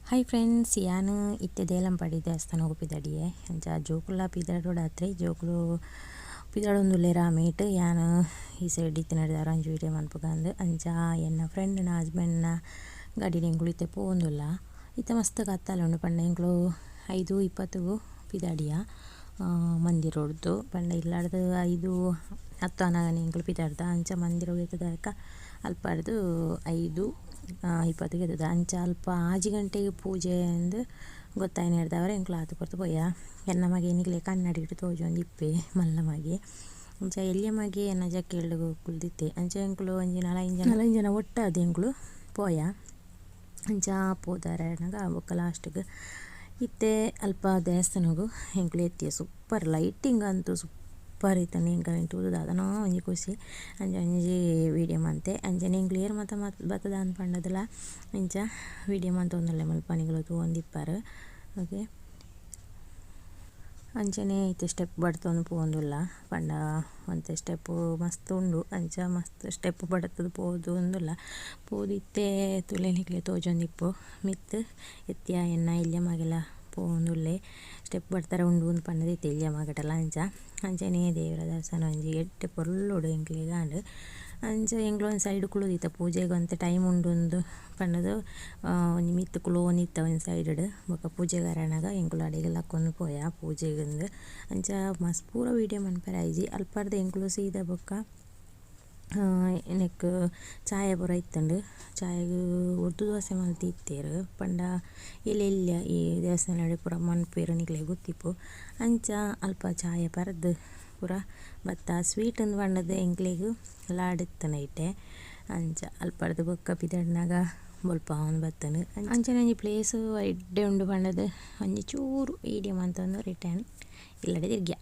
Hi friends, ಯಾನ್ ಇತ್ತೆ ದೇಲಂಪಾಡಿ ದೇವಸ್ಥಾನೊಗು ಪಿದಡಿಯೆ. ಅಂಚ ಜೋಕುಲ್ಲ ಪಿದಡೊಡಾತ್ರೆ ಜೋಕುಲು ಪಿದಡೊಂದುಲ್ಲೆರ್ ಆ ಮೇಟ್. ಯಾನ್ ಈ ಸೈಡ್ ಇತ್ತಿನಡ್ದಾರ ಒಂಜಿ ವೀಡಿಯೋ ಮನ್ಪುಗಂದ್. ಅಂಚ ಎನ್ನ ಫ್ರೆಂಡ್ನ ಹಸ್ಬೆಂಡ್ನ ಗಾಡಿಡ್ ಎಂಕುಲು ಇತ್ತೆ ಪೋವೊಂದುಲ್ಲ. ಇತ್ತೆ ಮಸ್ತ್ ಕತ್ತಲೆ ಉಂಡು ಪಂಡ ಎಂಕುಲು 5:20ಗು ಪಿದಡಿಯ ಮಂದಿರೊಡ್ದು. ಪಂಡ ಇಲ್ಲಡ್ದ್ 5:10 ಆನಗನೆ ಎಂಕುಲು ಪಿದಡ್ದ. ಅಂಚ ಮಂದಿರೊಗು ಎತ್ತುದಕ ಅಲ್ಪಡ್ದ್ 5:20ಗ್ ಎತ್ತುದ. ಅಂಚ ಅಲ್ಪ 6 ಗಂಟೆಗ್ ಪೂಜೆ ಅಂದ್ ಗೊತ್ತಾಯಿನೆಡ್ದಾವರ ಎಂಕುಲು ಆತ್ ಪೊರ್ತು ಪೋಯ. ಎನ್ನ ಮಗೆ ನಿಕ್ಲೆ ಕನ್ನಡಿಡ್ ತೋಜೊಂದಿಪ್ಪೆ ಮಲ್ಲ ಮಗೆ. ಅಂಚ ಎಲ್ಯ ಮಗೆ ಎನ್ನ ಜಕ್ಕೆಲ್ಡ್ ಕುಲ್ದಿತ್ತೆ. ಅಂಚ ಎಂಕುಲು ಒಂಜಿ ನಾಲೈನ್ ಜನ ನಾಲೈನ್ ಜನ ಒಟ್ಟಾದ್ ಎಂಕುಲು ಪೋಯ. ಅಂಚ ಪೋದಾರನಗ ಬೊಕ್ಕ ಲಾಸ್ಟ್ಗ್ ಇತ್ತೆ ಅಲ್ಪ ದೇವಸ್ಥಾನೊಗು ಎಂಕುಲು ಎತ್ತಿಯ. ಸೂಪರ್ ಲೈಟಿಂಗ್ ಅಂತೂ ಸೂಪರ್ ಇತ್ತ್ಂಡ್. ಎಂಕ್ ಐನ್ ತೂದು ದಾದನೋ ಒಂಜಿ ಖುಷಿ. ಅಂಚ ಒಂಜಿ ವೀಡಿಯೋ ಮಂತೆ. ಅಂಚನೆ ಎಂಕ್ಲು ಏರ್ ಮಾತ ಬತ್ತುದ ಪಂಡುದಲ ಇಂಚ ವೀಡಿಯೋ ಮಂತೊಂದುಲ್ಲೆ ಮುಲ್ಪ ನಿಕುಲು ತೂವೊಂದಿಪ್ಪರ್. ಓಕೆ, ಅಂಚನೆ ಇತ್ತೆ ಸ್ಟೆಪ್ ಬಡ್ತೊಂದು ಪೋವೊಂದುಲ್ಲ. ಪಂಡ ಒಂತೆ ಸ್ಟೆಪ್ ಮಸ್ತ್ ಉಂಡು. ಅಂಚ ಮಸ್ತ್ ಸ್ಟೆಪ್ ಬಡತದ್ ಪೋದು ಉಂದುಲ್ಲ. ಪೋದು ಇತ್ತೆ ತೂಲೆ ನಿಕ್ಲೆ ತೋಜೊಂದಿಪ್ಪು ಮಿತ್ತ್ ಎತ್ತಿಯ. ಎನ್ನ ಎಲ್ಯ ಮಗೆಲ ಪೋವೊಂದುಲ್ಲೆ. ಸ್ಟೆಪ್ ಬಡ್ತರ ಉಂಡು ಅಂದ್ ಪಂಡುದು ಇತ್ತೆ ಎಲ್ಯ ಮಗಟಲ. ಅಂಚ ಅಂಚನೆ ದೇವರ ದರ್ಶನ ಒಂಜಿ ಎಡ್ಡೆ ಪೊರ್ಲುಡು ಎಂಕ್ಲೆಗಾಂಡ್. ಅಂಚ ಎಂಕ್ಲು ಒಂಜಿ ಸೈಡ್ ಕುಲ್ಲುದಿತ್ತ. ಪೂಜೆಗ್ ಒಂತೆ ಟೈಮ್ ಉಂಡು ಅಂದ್ ಪಂಡುದು ಒಂಜಿ ಮಿತ್ತ್ ಕುಲ್ಲೊಂದಿತ್ತ ಒಂಜಿ ಸೈಡ್ ಬೊಕ ಪೂಜೆಗಾರನಗ ಎಂಕುಲು ಅಡೆಗ್ ಲಕ್ಕೊಂದು ಪೋಯ ಪೂಜೆಗ್. ಅಂಚ ಮಸ್ತ್ ಪೂರ ವೀಡಿಯೋ ಮನ್ಪೆರೆ ಆಯಿಜಿ. ಅಲ್ಪರ್ದ್ ಎಂಕುಲು ಸೀದಾ ಬೊಕ್ಕ ನೆಕ್ಕ್ ಚಾಯ್ ಪೂರ ಇತ್ತುಂಡು. ಚಾಯಗ್ ಉರ್ದು ದೋಸೆ ಮಲ್ತಿತ್ತೆರ್. ಪಂಡ ಎಲ್ಯ ಎಲ್ಯ ಈ ದೇವಸ್ಥಾನಡ್ ಪೂರ ಮನ್ಪುವೆರ್ ನಿಕ್ಲೆಗ್ ಗೊತ್ತಿಪ್ಪು. ಅಂಚ ಅಲ್ಪ ಚಾಯ್ ಪರ್ದ್ ಪೂರ ಬತ್ತ. ಸ್ವೀಟ್ ಅಂದ್ ಪಂಡುದು ಎಂಕ್ಲೆಗ್ ಲಾಡ್ ಇತ್ತುಂಡು ಐಟೆ. ಅಂಚ ಅಲ್ಪರ್ದ್ ಬೊಕ್ಕ ಪಿದಡ್ನಗ ಬೊಲ್ಪಾವೊಂದು ಬತ್ತುಂಡು. ಅಂಚನೆ ಒಂಜಿ ಪ್ಲೇಸ್ ಎಡ್ಡೆ ಉಂಡು ಪಂಡುದು ಒಂಜಿ ಚೂರು ವೀಡಿಯೋ ಮಂತೊಂದು ರಿಟರ್ನ್ ಇಲ್ಲಡೆ ತಿರ್ಗ್ಯ.